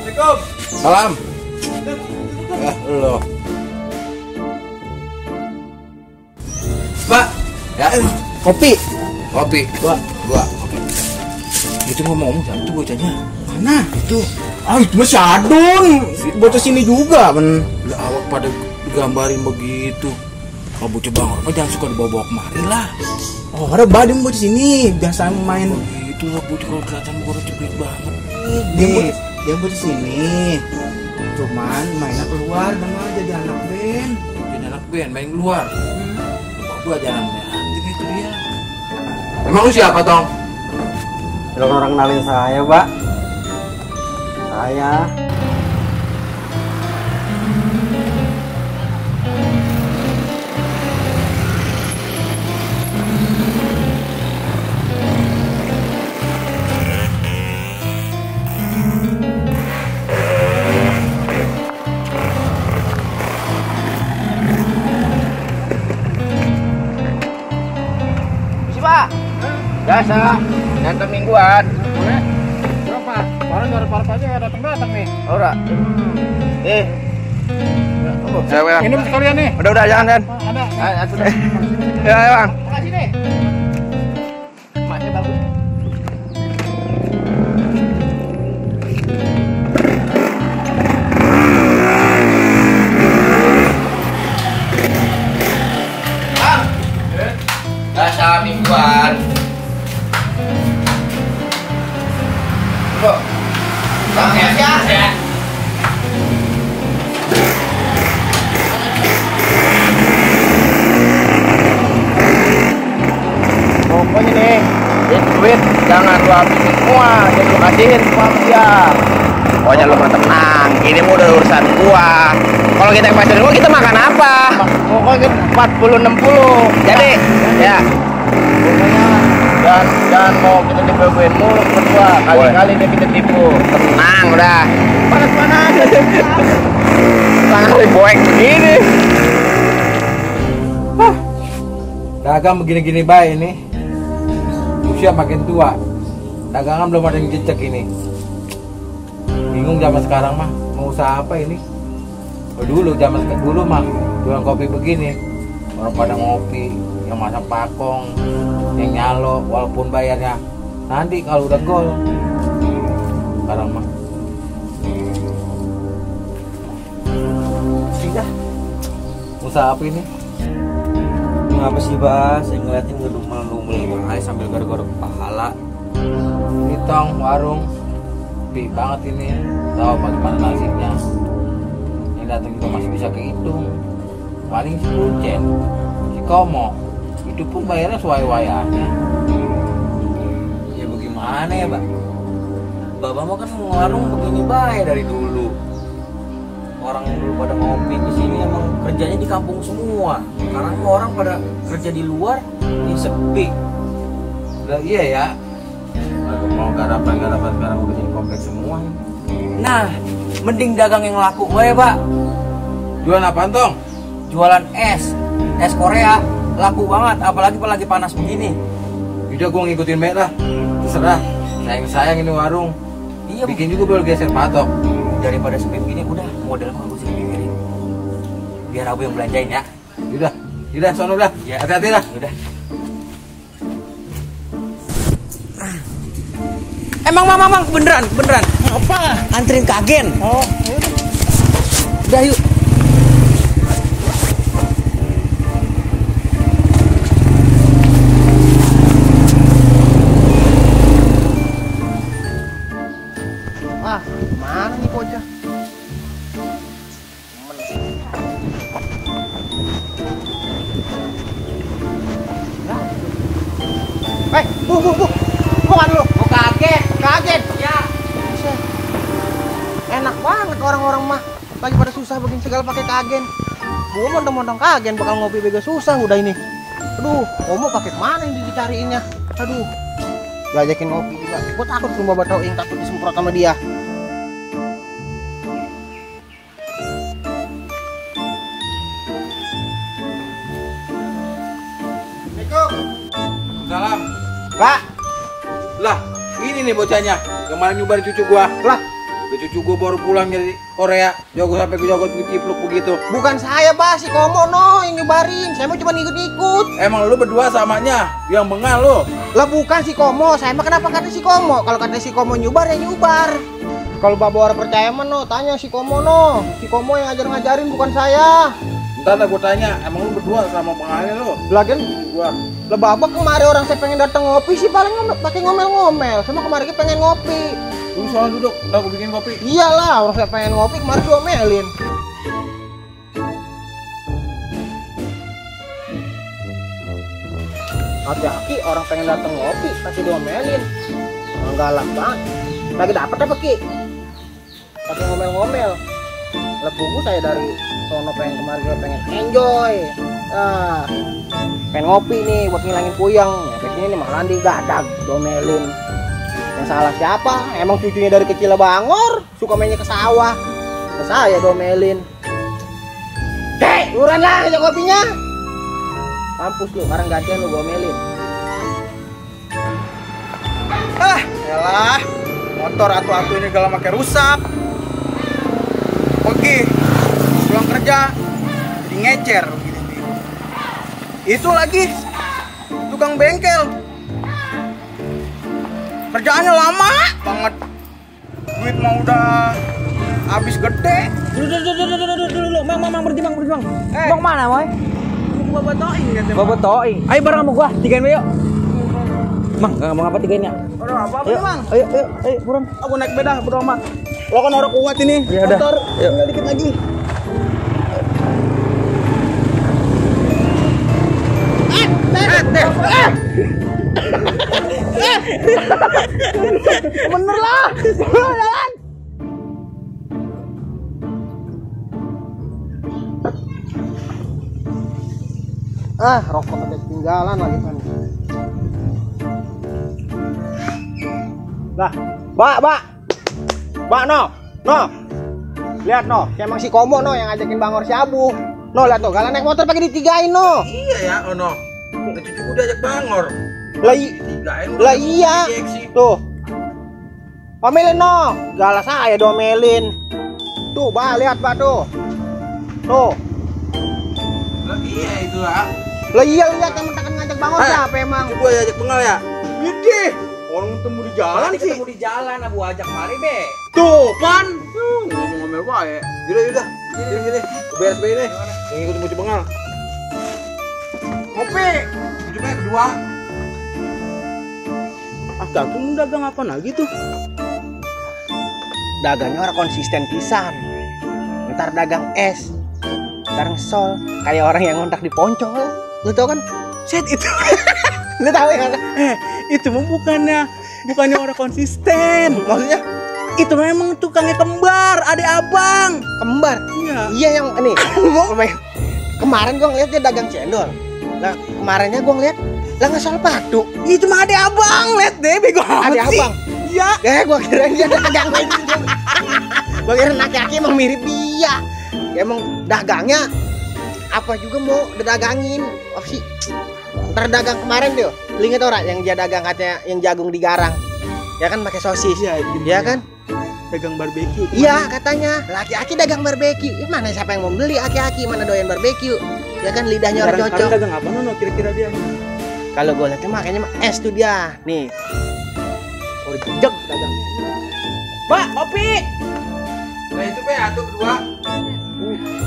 Assalamualaikum. Salam. Lo. Pak, ya. Kopi. Gua. Oke. Itu ngomong itu bocahnya. Mana? Itu. Itu mah si Adun. Bocah sini juga, men. Lah awak pada digambarin begitu. Kalau bocah bang, apa jangan suka dibawa-bawa kemari lah. Oh, ada badim bocah sini. Biasa main. Itu lah bocah kalau kelihatan muka cepet banget. Dia bocah sini. Cuman mainnya keluar, sama jadi anak band. Jadi anak band main keluar. Gua jarang liatin itu dia. Emang lu siapa, Tong? Kalau orang kenalin saya, Pak. Saya. Biasa, ngantar mingguan. Boleh? Berapa? Kemarin dari aja ya datang nih. Ora. Saya Ini sekalian nih. Udah jangan kan. Ada. Sudah. Ya, Bang. Makasih nih. Maknya bagus. Biasa mingguan. Bang, ya. Pokoknya nih, duit jangan lu habisin semua, jangan lu kasihin semua sama dia. Pokoknya lu tenang, ini mah udah urusan gua. Kalau kita pacaran gua, kita makan apa? Pokoknya 40-60. Jadi, ya. Pokoknya jangan mau kita dibegoin mulu berdua. Kali-kali dia kita tipu. Tenang udah. Panas-panas. Panas boek begini. Dagang begini-gini baik ini. Usia makin tua. Dagangan belum ada yang jejak ini. Bingung zaman sekarang mah mau usaha apa ini? Zaman dulu mah jualan kopi begini. Orang pada ngopi, yang masak pakong, yang nyalo walaupun bayarnya nanti kalau udah gol. Sekarang mah Sudah. usaha apa ini? Kenapa sih, Pak? Saya ngeliatin ngedumel-dumel aja sambil garuk-garuk pahala. Ini Tong warung sepi banget ini. Tahu bagaimana nasibnya. Yang datang juga masih bisa kehitung. Paling si Kucen, si Komo, itu pun bayarnya sesuai-wayanya. Ya bagaimana ya, Pak? Bapak mah kan warung begini baik dari dulu. Orang dulu pada ngopi di sini emang kerjanya di kampung semua. Sekarang orang pada kerja di luar, ini sepi. Udah iya ya. Mau garapan sekarang udah jadi kompleks semua. Nah, mending dagang yang laku wae, Pak. Jualan apaan Tong? Jualan es Korea laku banget, apalagi lagi panas begini. Udah gua ngikutin Mek lah. Terserah. Sayang ini warung. Iya, Bikin juga boleh geser patok. daripada sepi begini udah modal mah gue sih pikirin. Biar Abu yang belanjain ya. Udah, sono udah. Ya. Hati-hati lah. Udah. Mang, beneran. Apa? Anterin ke agen. Oh, Udah yuk. Mana nih bocah? Bu. Bukan lu. Mau kaget. Kaget. Ya. Enak banget orang-orang mah lagi pada susah begini segala pakai kagen. Gua mondong-mondong kagen bakal ngopi bega susah udah ini. Aduh, mau pakai mana yang dicariinnya? Aduh. Diajakin ngopi juga. Gua takut ke rumah Batoing, takut disemprot sama dia. Salam. Pak, Lah, ini nih bocahnya yang malah nyubarin cucu gua. lah Cucu gue baru pulang dari Korea, jogot sampai gue jogot cipluk begitu. Bukan saya, Pak, si Komo no yang nyebarin. Saya mau cuma ikut-ikut. Emang lu berdua samanya yang bengal lu? Lah bukan si Komo, saya mah kenapa kata si Komo? Kalau kata si Komo nyubar ya nyubar. Kalau Bapak orang percaya mah no, tanya si Komo no. Si Komo yang ngajarin bukan saya. Ntar gue tanya, emang lu berdua sama bengalnya lu? Lagian Gua. lah Bapak kemarin orang saya pengen datang ngopi sih paling pakai ngomel-ngomel. Sama kemarin kita pengen ngopi. Lu soal duduk, ntar gue bikin kopi. Iyalah, orang saya pengen ngopi kemarin diomelin. Hati-hati orang pengen datang ngopi tapi diomelin. Orang galak banget. Lagi dapet apa Ki? Pakai ngomel-ngomel. Lepuku saya dari sono pengen kemarin juga pengen enjoy. Pengen ngopi nih buat ngilangin puyeng. Ya kayak gini nih malah digadag, diomelin. Yang salah siapa? Emang cucunya dari kecil bangor, suka mainnya ke sawah. Ke saya domelin. Dek, luran lah aja kopinya. Kampus lu, sekarang gantian lu domelin. Yalah, motor atu-atu ini kalau pakai rusak. Oke, pulang kerja jadi ngecer begini. Itu lagi tukang bengkel. Kerjaannya lama banget. Duit mau udah habis gede. Dulu, Mang berhenti, Mang. Mau kemana, Moy? Gua batoin kan. Bawa toing. Ayo bareng sama gua, tigain yuk. Mang, enggak mau apa tigainnya? Aduh, apa Ayo, Mang? ayo, buruan. Aku naik beda, bodo amat. Lo kan orang kuat ini. Ya udah. Motor, Yuk. tinggal dikit lagi. Bener lah. Jalan. Rokok ada ketinggalan lagi kan. Lah, Mbak, no. Lihat no, emang si Komo no yang ngajakin Bangor si Abu. No, lihat tuh, kalau naik motor pakai ditigain no. Iya ya, Ono. Cucu gue diajak bangor. Tigain udah Lah iya. injeksi. Tuh. Omelin no, galas saya domelin. Tuh, Mbak, lihat Mbak tuh. Tuh. Lah iya itu lah. Lah iya lihat yang mentakan ngajak Bangor siapa emang? Cucu gue diajak bengal ya. Gede. Orang ketemu di jalan Tadi sih. ketemu di jalan, Abu ajak mari, Be. Tuh kan. Ngomel-ngomel wae. Yaudah. Gini. Beres ini. Yang ikut cucu bengal. Ngopi. Cucunya kedua. Gabung dagang apa lagi tuh? Dagangnya orang konsisten pisan. Ntar dagang es, ntar ngesol, kayak orang yang ngontak di Poncol. Lu tau kan? Set itu. Lu tau ya? Itu mah bukannya orang konsisten. Maksudnya Itu memang tukangnya kembar, adik abang. kembar. Iya. Iya yang ini. Kemarin gua ngeliat dia dagang cendol. Lah kemarinnya gua ngeliat lah ngesol patu. Itu mah adik abang, lihat deh bego amat Adik sih. abang. Iya. Gua kira dia dagang lagi. Gua kira laki-laki emang mirip dia. Ya, emang dagangnya apa juga mau didagangin. Oh sih. Ntar dagang kemarin tuh, lu inget orang yang dia dagang katanya yang jagung digarang. Ya kan pakai sosis. Iya, Ya kan? Dagang barbeque. Iya katanya laki-laki dagang barbeque. Mana siapa yang mau beli laki-laki mana doyan barbeque? Ya kan lidahnya orang Sekarang cocok. dagang apa nono kira-kira dia? Kalau gue lihatnya makanya es tuh dia. Nih. Oh, jejak dagangnya. Pak, kopi. Nah itu Pe, atuh kedua.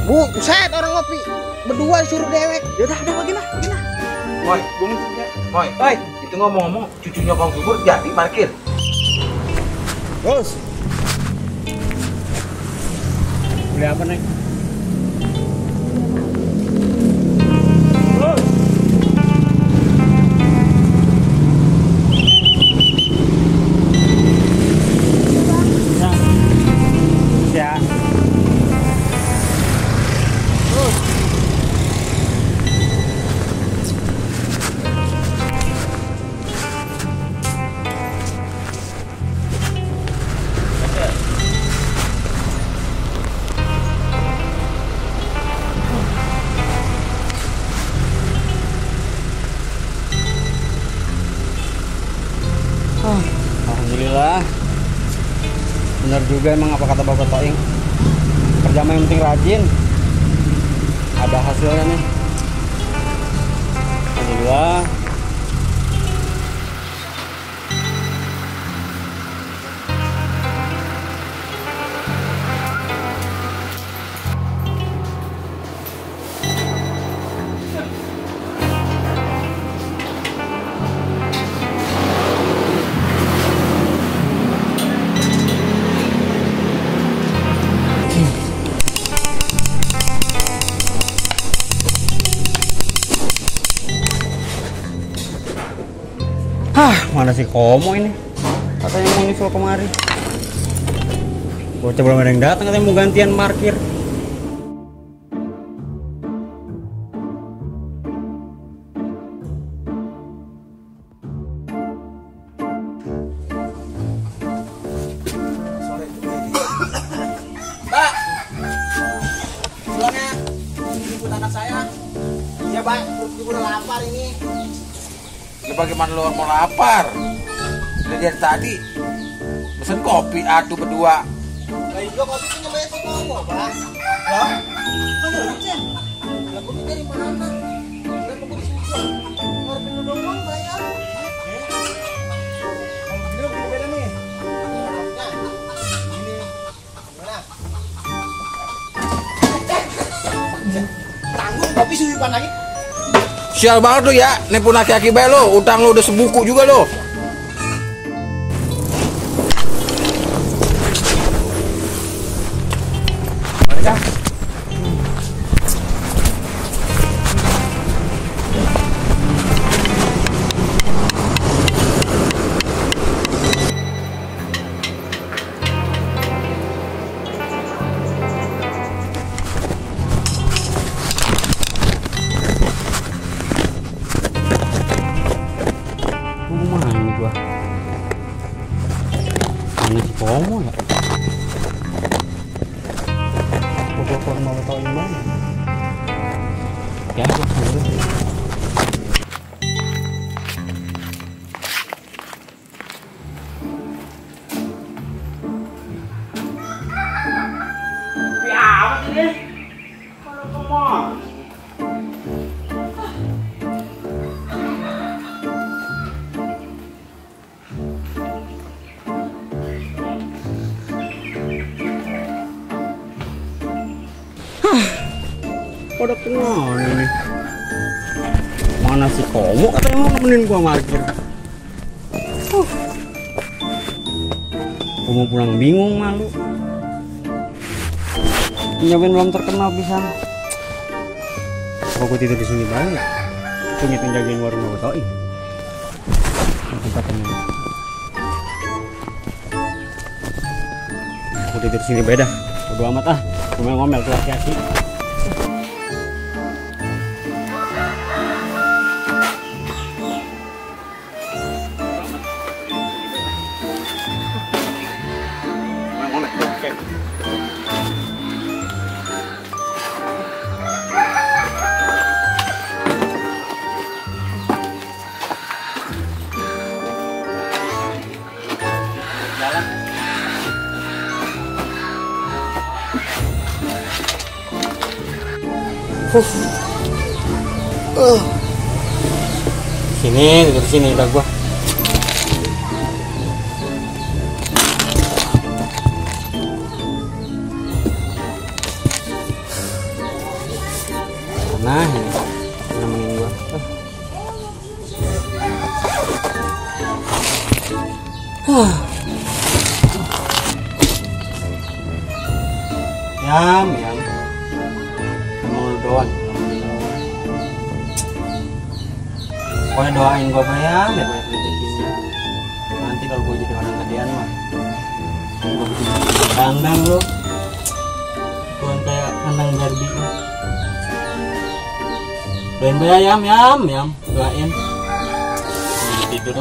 Buset orang ngopi. Berdua disuruh dewek. Yaudah, bagaimana? Moy, Gue ngisinya. Moy. Oi, Itu ngomong-ngomong, cucunya Kang Subur jadi parkir. Bos. Beli apa, Neng? Ya. juga emang apa kata Bapak Toing. Kerja mah yang penting rajin. Ada hasilnya nih. Alhamdulillah. Mana si Komo ini? Katanya mau nyusul kemari. Bocah belum ada yang datang, katanya mau gantian parkir. Mbak, pulangnya jemput anak saya. Iya, Pak, perut udah lapar ini. Ya bagaimana lu mau lapar? Udah dari tadi pesen kopi atuh berdua. Lah iya kopi itu namanya Komo, Pak. Hah? Mana duitnya? Lah kopi dari mana? Lah kopi di sini. Ngarepin lu doang bayar. Kalau begini lebih beda nih. Nah, ini gimana? Tanggung kopi suyupan lagi. Sial banget lu ya, nipu aki-aki bae lu, utang lu udah sebuku juga lu. Balik ah. Mana si Komo ya? Pokoknya mau tahu yang mana? Ya, pada kenal ini. Mana si Komo katanya mau nemenin gua parkir. Gua mau pulang bingung malu. Nyobain belum terkenal bisa. Apa gua tidur di sini banyak? Gua ngitung jagain warung Bapak Toing. Tempatnya. Gua tidur di sini beda. Bodo amat ah. Ngomel-ngomel tuh hati-hati. Sini, duduk sini udah gua. Nah, ini nemenin gua. Yam. Mau doang. Pokoknya doain gua bayar ya banyak rezekinya. Nanti kalau gua jadi orang gedean mah gua bikin kandang lu. Bukan kayak kandang derby. Doain bayar yam. Doain. Tidur.